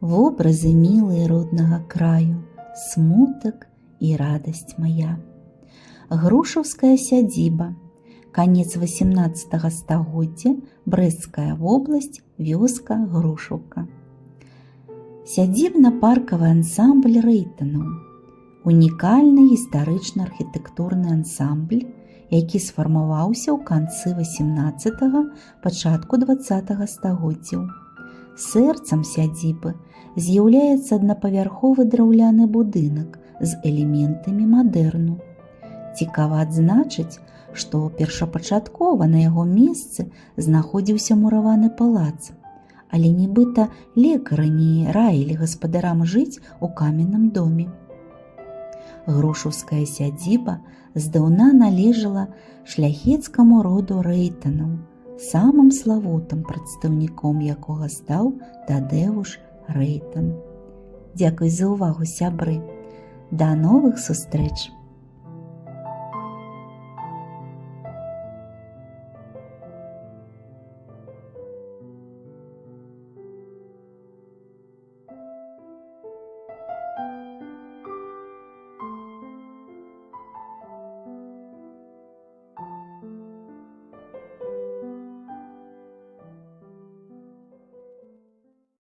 Вобразы мілыя роднага краю, смутак і радасць мая. Грушаўская сядзіба. Канец 18 стагоддзя, Брэсцкая вобласць, вёска Грушаўка. Сядзібна-паркавы ансамбль Рэйтанаў. Унікальны гістарычна-архітэктурны ансамбль, які сфармаваўся ў канцы 18, пачатку 20 стагоддзяў. Сэрцам сядзібы з'яўляецца аднапавярховы драўляны будынак з элементамі мадэрну. Цікава адзначыць, што першапачаткова на яго месцы знаходзіўся мураваны палац, але нібыта лекары не раілі гаспадарам жыць у каменным доме. Грушаўская сядзіба здаўна належала шляхецкаму роду Рэйтанаў, самым славутым прадстаўніком якога стаў Тадэвуш Рэйтан. Дзякуй за ўвагу, сябры. Да новых сустрэч!